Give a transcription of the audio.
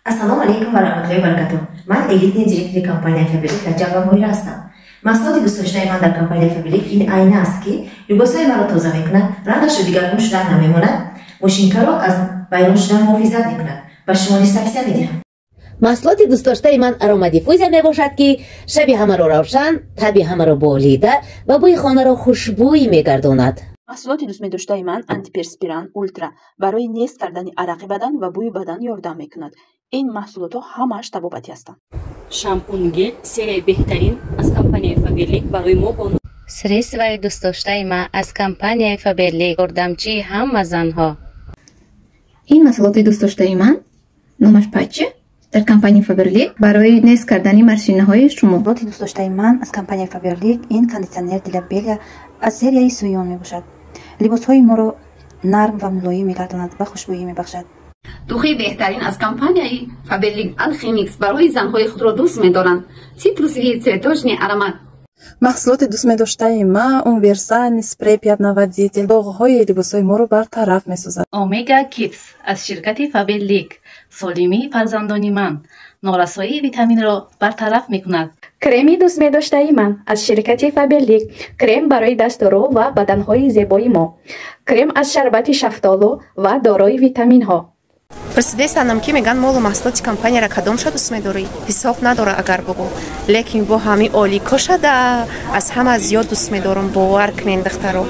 Ассалому алайкум ва раҳматуллоҳи ва баракатуҳ. Ман элитный директори компанияи Фаберлик Раҷабова Моҳира ҳастам. Маҳсулоти дӯстдоштаи ман дар компанияи Фаберлик ин айна аст, ки либосҳои маро тоза мекунад, рангашро дигаргун шудан намемонад, мошинкаро аз вайрон шудан муҳофизат мекунад. Ба шумо низ тавсия медиҳам. Маҳсулоти дӯстдоштаи ман аромадиффузия мебошад, ки шаби ҳамаро равшан, таби ҳамаро болида ва бӯи хонаро хушбӯй мегардонад. Маҳсулоти дӯстмедоштаи ман антиперспирант Ультра барои нест кардани арақи бадан ва бӯи бадан ёрдам мекунад. Ин маҳсулотҳо ҳамааш табобатӣ ҳастанд. Шампун гель серияи беҳтарин аз компанияи Фаберлик барои мо бо Средствои дӯстдоштаи ман аз компанияи Фаберлик, ёрдамчии ҳама занҳо. Ин маҳсулоти дӯстдоштаи ман номаш патчи дар компанияи Фаберлик барои нест кардани морщинаҳои шумо. Маҳсулоти дӯстдоштаи ман аз компанияи Фаберлик ин кондитсионер для белья аз серияи Суён мебошад. Либосҳои моро нарм ва мулоим мегардонад ва хушбӯӣ мебахшад. Духи беҳтарин аз компанияи Фаберлик Алхимикс барои занҳои худро дӯст медоранд, цитрусовый цветочный аромат. Маҳсулоти дӯстмедоштаи ман универсальный спрей пятновыводитель доғҳои либосҳои моро бартараф месозад. Омега Кидс аз ширкати Фаберлик, солимии фарзандони ман, норасоии витаминро бартараф мекунад. Креми дӯстмедоштаи ман аз ширкати Фаберлик, крем барои дасту рӯ ва баданҳои зебои мо, крем аз шарбати шафтолу ва дорои витаминҳо. Пурсидесанам, ки меган молу маҳсулоти компанияра кадомша дӯст медорӣ? Ҳисоб надора агар бугӯ, лекин бо ҳами оликошада аз ҳама зиёд дӯст медорам, бовар кунен, духтаро.